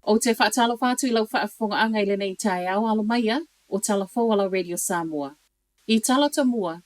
Ou te faatalofa atu i lau faafofogaaga i lenei taeao, alo maia, o tala fou a lau Radio Samoa. I tala tomua,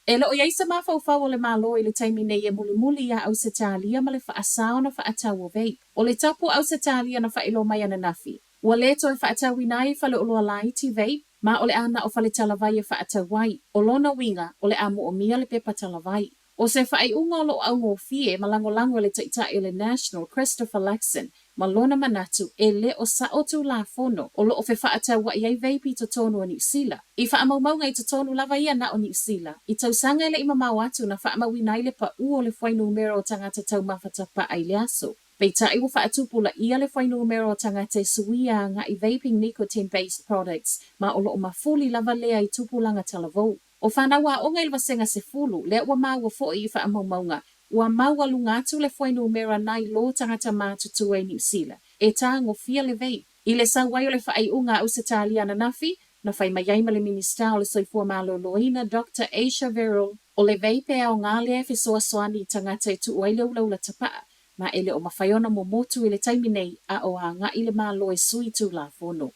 e le o i ai se mafaufau o le Malo i le taimi nei e mulimuli iā Ausetalia ma le faasao na faatau o vape. O le tapu a Ausetalia na faailoa mai ananafi, ua le toe faatauina ai i faleoloa laiti vape, ma o le a na o faletalavai e faatau ai. O lona uiga, o le a moomia le pepa talavai. ʻO se faaiuga o lo o augofie ma lagolago e le Taitai o le National, Christopher Luxon, ma lona manatu e le o sa'o Tulafono o lo o fefaataua'i ai vape i totonu o Niu Sila. I faamaumauga i totonu lava ia na o Niu Sila, i tausaga e le i mamao atu na faamauina ai le paʻu o le fuainumera o tagata taumafa tapa'a i le aso. Peitai ua faatupulaia le fuainumera o tagata e suia agaʻi vaping nicotine based products ma o lo o mafuli lava lea i tupulaga talavou. ʻO fanau aoga i le vasega 10, lea ua maua foi i faamaumauga, ua maualuga atu le fuainumera nai lo tagata matutua i Niu Sila, e tagofia le vape. I le sau ai o le faaiuga a Ausetalia ananafi, na fai mai ai ma le Minisita o le Soifua Maloloina Doctor Asia Verrall, o le vape e aoga lea e fesoasoani i tagata e tuu ai le ulaula tapa'a, ma e le o mafai ona momotu i le taimi nei a o agaʻi le Malo e sui Tulafono.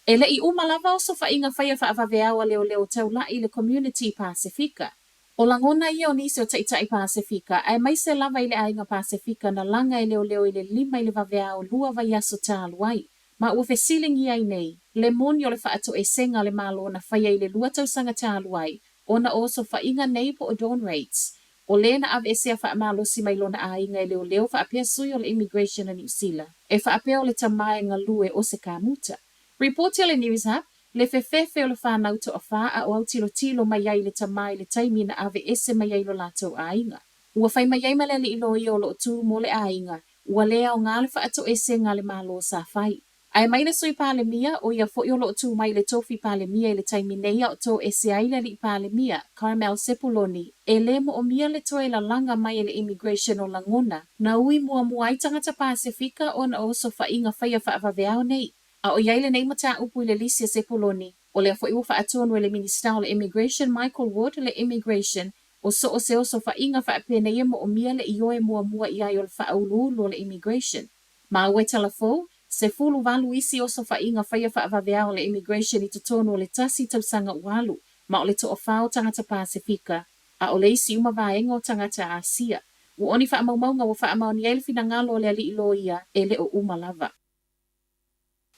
E le i uma lava osofaiga faia faavaveao a leoleo taulaʻi i le Community Pasefika. O lagona ia o nisi o taitai Pasefika, aemaise lava i le aiga Pasefika na laga e leoleo i le 5 i le vaveao lua vaiaso talu ai, ma ua fesiligia ai nei le moni o le faatoesega a le Malo na faia i le 2 tausaga talu ai ona o osofaiga nei po o dawn raids. O lē na aveesea faamalosi mai lona aiga e leoleo faapea sui o le Immigration a Niu Sila e faapea o le tama e galue o se kamuta. Ripoti a le News Hub, le fefefe o le fanau toafā a o autilotilo mai ai i le tama i le taimi na aveese mai ai lo latou aiga. Ua fai mai ai ma le alii loia o lo o tū mo le aiga, ua lē aoga le faatoesega a le Malo sa fai. Ae mai le Sui Palemia, ʻo ia foʻi o lo o tū mai i le tofi Palemia i le taimi nei a o toese ai le Alii Palemia, Carmel Sepuloni, e lē moʻomia le toe lalaga mai e le Immigration o lagona na ui muamua ai tagata Pasefika ona o osofaiga faia faavaveao nei. A ʻoiai lenei mataupu i le lisi a Sepuloni, ʻo lea foʻi ua faatonu e le Minisita o le Immigration Michael Wood le Immigration o so o se osofaiga faapenei e moʻomia le ioe muamua i ai o le faauluulu o le Immigration. Maua i tala fou, 18 isi osofaiga faia faavaveao a le Immigration i totonu o le tasi tausaga ua alu, ma o le toafa o tagata Pasefika, a o le isi uma vaega o tagata Asia. Ua ʻoni faamaumauga ua faamaonia ai le finagalo o le alii loia e le o uma lava.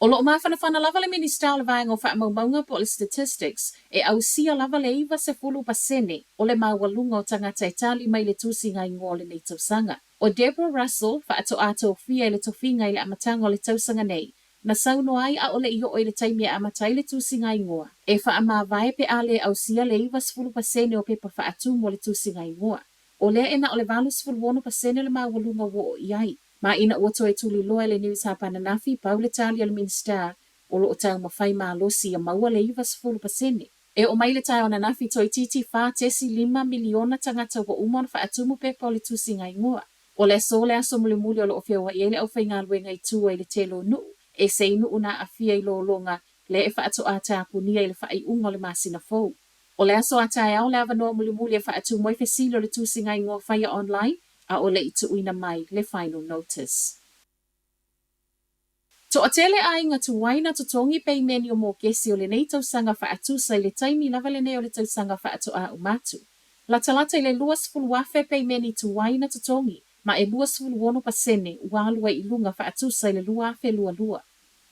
O lo o mafanafana lava le Minisita o le Vaega o Faamaumauga po o le Statistics e ausia lava le 90% o le maualuga o tagata e tali mai le tusiga igoa o lenei tausaga. ʻO Deborah Russell, faatoa tofia i le tofiga i le amataga o le tausaga nei, na saunoa ai ʻaʻole i oo i le taimi e amata ai le tusiga igoa, e faamavae pe a lē ausia le 90% o pepa faatumu o le tusiga igoa. ʻO lea e na o le 86% le maualuga ua oo i ai. Ma ina ua toe tuliloa e le News Hub ananafi, pau le tali a le Minisita o lo o taumafai malosi ia maua le 90%. E oo mai le taeao ananafi toeitiiti 4.5 miliona tagata ua uma ona faatumu pepa o le tusiga igoa. O le aso le aso mulimuli o lo o feoai ai le aufaigaluega i tua i le tele o nuu, ese i nuu na aafia i lologa lea e faatoa tapunia i le faaiuga o le masina fou. O le aso a taeao le avanoa mulimuli e faatumu ai fesili o le tusiga igoa faia online, ʻaʻole i tuuina mai le final notice. Toatele aiga tuai na totogi peimeni o mokesi o lenei tausaga faatusa i le taimi lava lenei o le tausaga faatoa uma atu. Latalata i le 20,000 peimeni tuai na totogi, ma e 26% ua alu ai i luga faatusa i le 2022.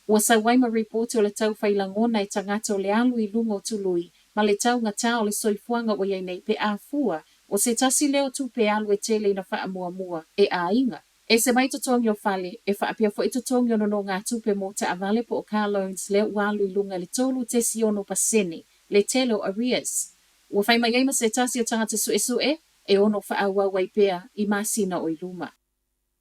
Ua sau ai ma ripoti o le tau fai lagona e tagata o le alu i luga o tului ma le taugatā o le soifuaga ua i ai nei pe a fua o se tasi lea o tupe e alu e tele ina faamuamua e aiga. Ese mai totogi o fale, e faapea foi totogi o nonogatupe mo taavale po o car loans lea ua alu i luga i le 3.6% le tele o arrears. Ua fai mai ai ma se tasi o tagata suesue e ono faaauau ai pea i masina o i luma.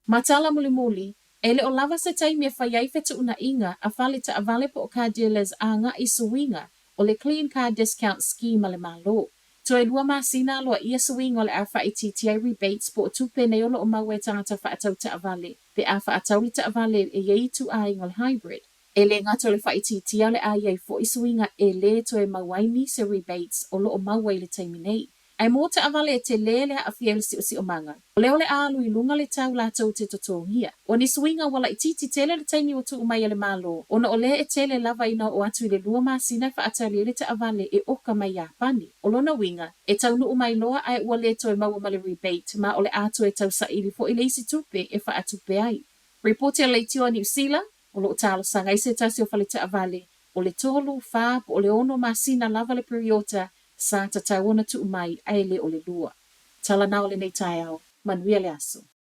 Ma tala mulimuli, e le o lava se taimi e fai ai fetuunaiga a fale taavale po o car dealers agaʻi suiga o le Clean Car Discount Scheme a le Malo. Toe lua masina aloaia suiga o le a faaitiitia ai rebates po o tupe nei o lo o maua e tagata faatau taavale pe a faatau le taavale e i ai ituaiga o le hybrid. E lē gata o le faaitiitia o le a i ai foʻi suiga e lē toe maua ai nisi o rebates o lo o maua i le taimi nei. Ae mo taavale e telē le aafia i le siosiomaga, o lea o le a alu i luga le tau latou te totogia. O ni suiga ua laitiiti tele le taimi ua tuu mai e le Malo, ona o lea e tele lava ina oo atu i le lua masina e faatali ai le taavale e oka mai Iapani. O lona uiga, e taunuu mai loa ae ua le toe maua ma le rebate ma o le a toe tausaili foi le isi tupe e faatupe ai. Ripoti a le Leitio a Niu Sila, o lo o talosaga ai se tasi o fale taavale, o le tolu, fa po o le ono masina lava le pre-order sa tatau ona tuu mai ae le o le lua. Tala na o lenei taeao. Manuia le aso.